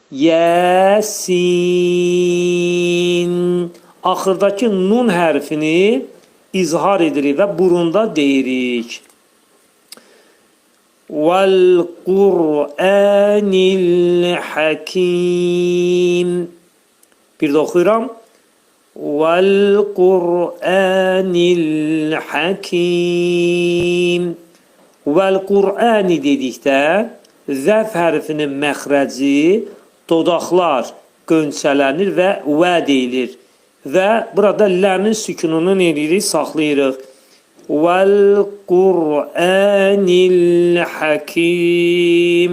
Yəsin. Axırdakı nun hərfini izhar edirik və burunda deyirik. Vəl Qur'anil Hakim. Bir də oxuyuram. Vəl Qur'anil Hakim. Vəl Qur'ani dedikdə zəf hərfinin məxrəci dodaqlar qönçələnir və və deyilir. Və burada ləmin sükununu nə edirik? Saxlayırıq. Vəl Qur'anil Hakim.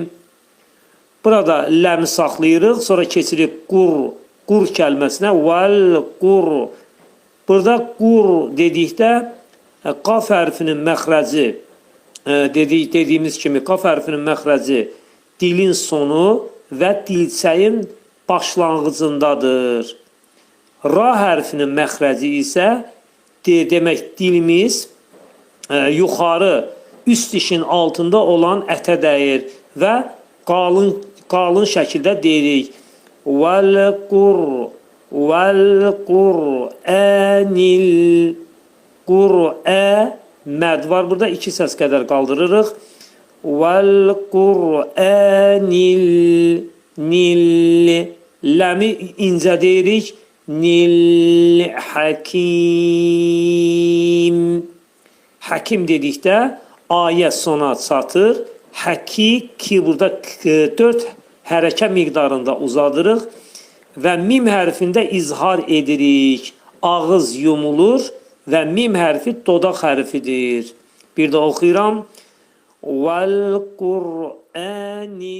Burada ləmi saxlayırıq, sonra keçirik qur, qur kəlməsinə. Vəl qur. Burada qur dedikdə qaf hərfinin məxrəci dediyimiz kimi qaf hərfinin məxrəci dilin sonu və dilçəyin başlanğıcındadır. Ra hərfinin məxrəci isə demək dilimiz yuxarı üst dişin altında olan ətə dəyir və qalın qalın şəkildə deyirik. Vəl qur vəl qur'anil qur'ə məd var burada, iki səs qədər qaldırırıq. Vəl qur'anil nil ləmi incə deyirik. Nil hakim. Həkim dedikdə ayə sona çatır. Həki ki burada 4 hərəkə miqdarında uzadırıq və mim hərfində izhar edirik. Ağız yumulur və mim hərfi dodaq hərfidir. Bir də oxuyuram. Vəl Qur'anil